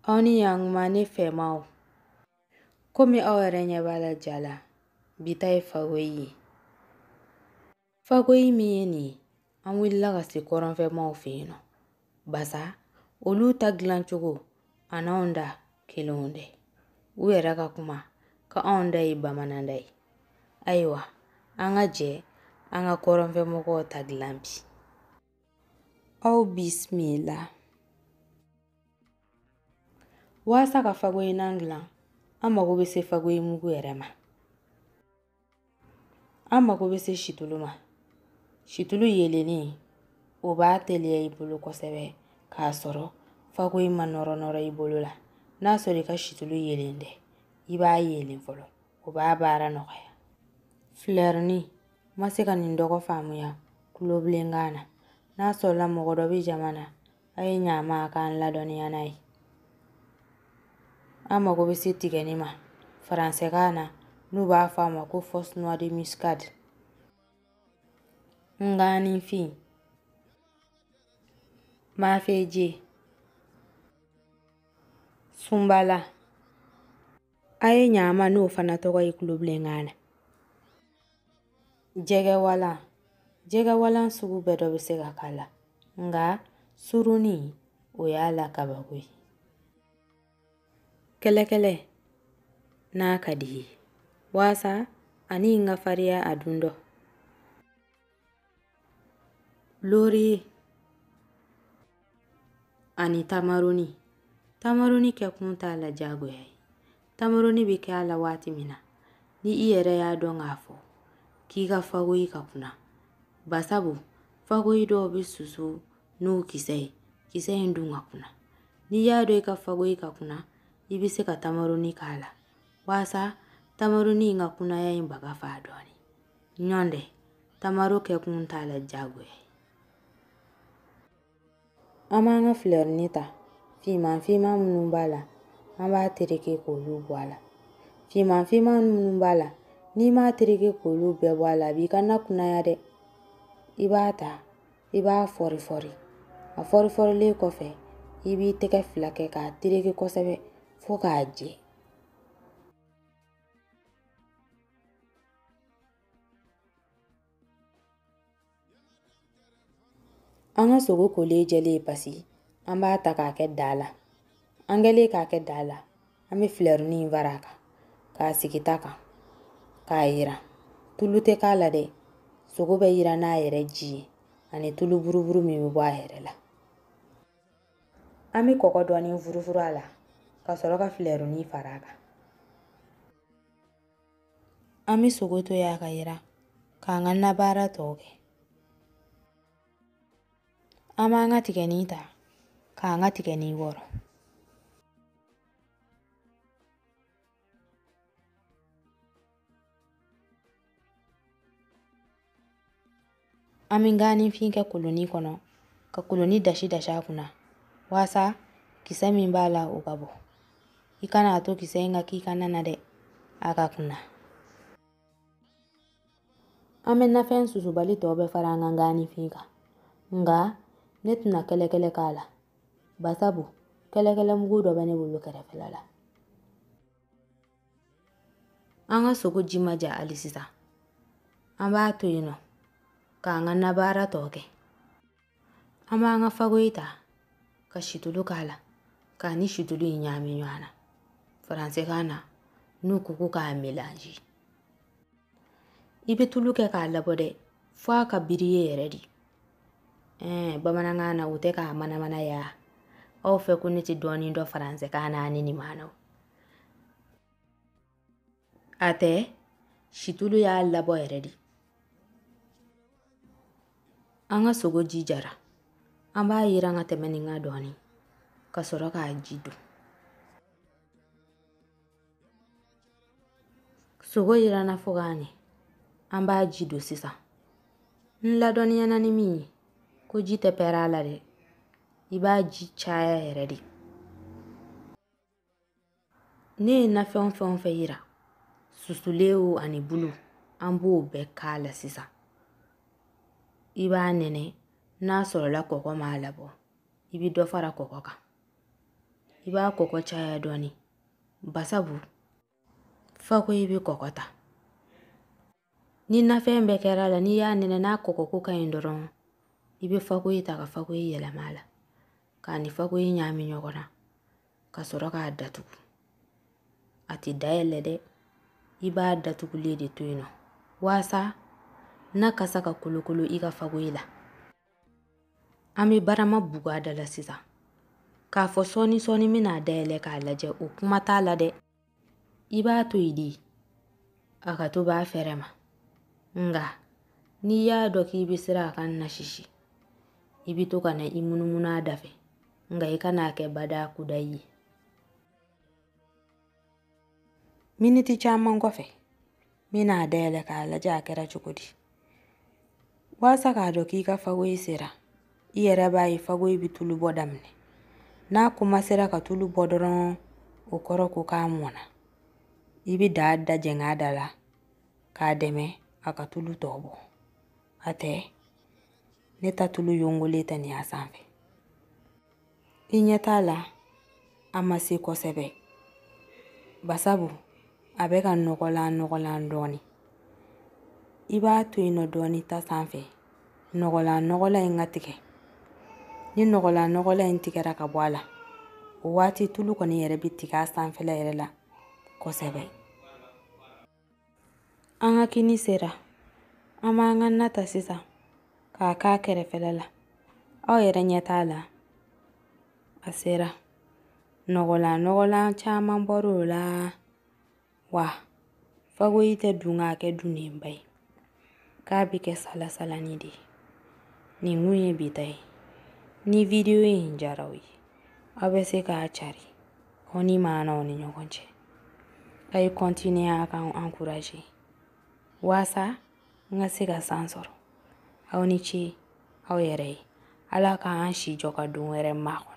Aw ni ɲankuma ne fɛmaw. Komi aw yɛrɛ ɲɛ b'a la ja la, bi ta ye fagoyi ye. Fagoyi min ye nin ye, an wulila ka se kɔrɔnfɛmaw fɛ yen nɔ. Basa olu ta dilancogo a n'anw da kelenw tɛ. U yɛrɛ ka kuma ko anw da ye bamanan da ye. Ayiwa, an ka jɛ an ka kɔrɔnfɛmɔgɔw ta dilan bi. Aw bisimila. Walasa ka fagoyinan dilan, an mago bɛ se fagoyi mugu yɛrɛ ma. An mago bɛ se situlu ma. Situlu yeelennen, o b'a teliya i bolo kosɛbɛ k'a sɔrɔ fagoyi ma nɔrɔ nɔrɔ i bolo la. N'a sɔrɔ i ka situlu yeelen tɛ, i b'a yeelen fɔlɔ, o b'a baara nɔgɔya. Filɛrini, ma se ka nin dɔgɔ faamuya kulobilenkan na. N'a sɔrɔla mɔgɔ dɔ bɛ jama na, a ye ɲa a ma a k'an ladɔnniya n'a ye. An mago bɛ se tigɛni ma faransɛkan na n'u b'a fɔ a ma ko fausse noix de muscade. Nganifin, mafeje, sunbala. A ye ɲa a ma n'o fana tɔgɔ ye kulobilenkan na. Jɛgɛwalan. Jɛgɛwalan sugu bɛɛ dɔ bɛ se ka k'a la, nka surunni o y'a la kabako ye. Kɛlɛkɛlɛ n'a ka di ye, waasa ani n ka farinya a dun dɔ. Loriye ani tamaroni. Tamaroni kɛkun t'a la diyagoya ye. Tamaroni bɛ kɛ a la waati min na, ni i yɛrɛ y'a dɔn k'a fɔ k'i ka fagoyi ka kunna. Basabu fagoyi dɔw bɛ susu n'u kisɛ ye, kisɛ in dun ka kunna. N'i y'a dɔn i ka fagoyi ka kunna, i bɛ se ka tamaroni k'a la waasa tamaroni in ka kunnaya in baga faa dɔɔni. Ɲɔndɛ, tamaro kɛkun t'a la diyagoya ye. An b'an ka filɛrini ta, finman finman minnu b'a la, an b'a tereke k'olu bɔ a la. Finman finman minnu b'a la, n'i m'a tereke k'olu bɛɛ bɔ a la, a b'i ka na kunnaya dɛ. I b'a ta, i b'a fɔri fɔri. A fɔri fɔrilen kɔfɛ, i b'i tɛgɛ fila kɛ k'a tereke kosɛbɛ fo k'a jɛ. An ka sogo kolen jɛlen pasi, an b'a ta k'a kɛ daa la. An kɛlen k'a kɛ daa la, an bɛ filɛrini in fara a kan, k'a sigi ta kan, k'a yiran. Tulu tɛ k'a la dɛ. Sogo bɛ yiran n'a yɛrɛ ji ye ani tulu buruburu min bɛ bɔ a yɛrɛ la. An bɛ kɔgɔ dɔɔni furufuru a la ka sɔrɔ ka filɛrini fara a kan. An bɛ sogo to yen a ka yiran k'an ka nabaara tɔw kɛ. An b'an ka tigɛnin ta k'an ka tigɛnin wɔrɔ. An bɛ ganifin kɛ koloni kɔnɔ ka koloni dasi dasi a kunna waasa kisɛ min b'a la o ka bɔ. I kana a to kisɛ in ka k'i ka na na dɛ, a ka kunna. An bɛ nafɛn susubali tɔ bɛɛ fara an ka ganifin kan, nka ne tɛna kɛlɛkɛlɛ k'a la basabu kɛlɛkɛlɛmugu dɔ bɛ ne bolo kɛrɛfɛla la. An ka sogo ji ma ja hali sisan, an b'a to yen nɔ k'an ka nabaara tɔ kɛ. An b'an ka fagoyi ta ka situlu k'a la k'a ni situlu in ɲagami ɲɔgɔn na. Faransɛkan na n'u ko ko k'a mélanger. I bɛ tulu kɛ k'a labɔ dɛ, fo a ka biriye yɛrɛ de. Bamanankan na u tɛ k'a manamana ya. Aw fɛ ko ne tɛ dɔɔnin dɔn faransɛkan na ani nin maanaw. A tɛ, situlu y'a labɔ yɛrɛ de. An ka sogo ji jara, an b'a yiran ka tɛmɛ nin kan dɔɔnin ka sɔrɔ k'a ji don. Sogo yiranna fo k'a ɲɛ, an b'a ji don sisan. N ladɔnniyana ni min ye, ko ji tɛ pɛrɛn a la dɛ, i b'a ji caya yɛrɛ de. Ne ye nafɛn fɛn o fɛn yira, susulen o ani bulu, an b'o bɛɛ k'a la sisan. I b'a nɛnɛ, n'a sɔrɔla kɔgɔ m'a labɔ, i bɛ dɔ fara kɔgɔ kan. I b'a kɔgɔ caya dɔɔni, basabu fakoyi bɛ kɔgɔ ta. Ni nafɛn bɛɛ kɛra a la, n'i y'a nɛnɛ n'a kɔgɔko ka ɲi dɔrɔn, i bɛ fakoyi ta ka fakoyi yɛlɛma a la, k'a ni fakoyi ɲagami ɲɔgɔn na, ka sɔrɔ k'a datugu. A tɛ dayɛlɛ dɛ, i b'a datugulen de to yen nɔ, waasa n'a kasa ka kolokolo i ka fakoyi la. An bɛ barama bugu a da la sisan. K'a fɔ sɔɔni sɔɔni n bɛna a dayɛlɛ k'a lajɛ, o kuma t'a la dɛ. I b'a to yen de, a ka to b'a fɛrɛ ma. Nka n'i y'a dɔn k'i bɛ siran a ka na sisi, i bɛ to ka na i munumunu a da fɛ, nka i kan'a kɛ bada kudayi ye. Miniti caman kɔfɛ, n bɛna a dayɛlɛ k'a lajɛ a kɛra cogo di. Waasa k'a dɔn k'i ka fakoyi sera, i yɛrɛ b'a ye fakoyi bɛ tulu bɔ daminɛ. N'a komasera ka tulu bɔ dɔrɔn, o kɔrɔ ko k'a mɔnna. I bɛ daa da jɛngɛ a da la k'a dɛmɛ a ka tulu tɔ bɔ. A tɛ ne ta tulu yongolen tɛ nin y'a sanfɛ. I ɲɛ t'a la, a ma se kosɛbɛ, basabu a bɛ ka nɔgɔlan nɔgɔlan dɔɔni. I b'a to yen nɔ dɔɔni ta sanfɛ, nɔgɔlan nɔgɔlan in ka tigɛ. Ni nɔgɔlan nɔgɔlan in tigɛra ka bɔ a la, o waati tulu kɔni yɛrɛ bɛ tigɛ a sanfɛla yɛrɛ la kosɛbɛ. An ka kini sera, an b'an ka na ta sisan k'a k'a kɛrɛfɛla la. Aw yɛrɛ ɲɛ t'a la, a sera. Nɔgɔlan nɔgɔlan caman bɔr'o la. Wa fakoyi tɛ dun k'a kɛ dunnenba ye, k'a bɛ kɛ salasalani de ye. Nin kun ye bi ta ye. Ni video in diyara aw ye, aw bɛ se k'a cari aw ni maanaw ni ɲɔgɔn cɛ. A ye continuer a k'an encourager waasa n ka se ka san sɔrɔ. Aw ni ce aw yɛrɛ ye. Ala k'an si jɔ ka don wɛrɛ makɔnɔ.